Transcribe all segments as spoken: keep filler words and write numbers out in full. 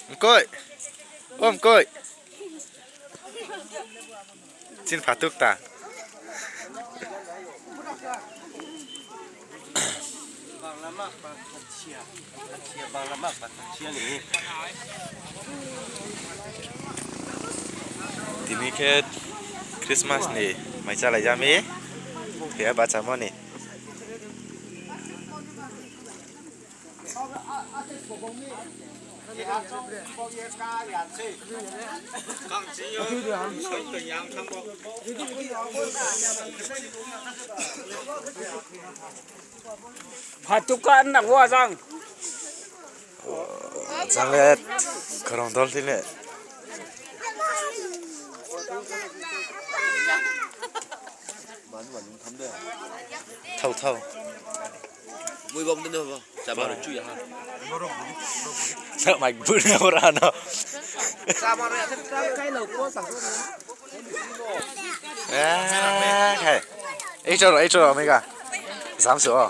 Mkoi. O mkoi. Chini phatuk ta. Tini khe Christmas ni mai chálai ja mi. Khe bachamo ni. Phatuk ka nang wa jang. Jang le khorang dol tini. Thao, thao. Mui bom dini bo. Chaba ro chu ya ha. Sa mai bu na ora no. Eh, hai. Ei choro, ei choro, mega. Jam su o.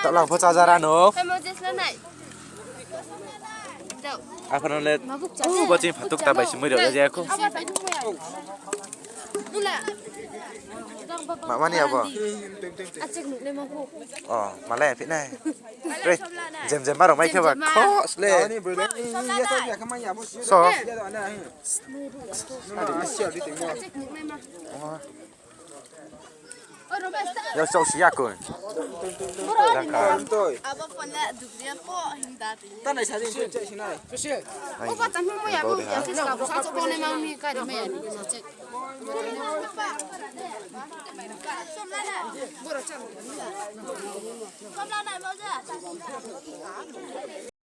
Taoh lang pho chájara no. Aphano le, bo chini phatuk ta bai se mui rao ya jaya kho. Mama ni abo. O, malai phi nai. Re, jem jem ma rao mai khe ba kho sle. So. Yo, so siya ko. Abo pon le dugriya po hinda ti. Ta nai sa jing se sinai. Ai, opa tang mo ya bo ya kis ka bo sa ko ne ma mi ka ri me ya ni sa che. Boro cha.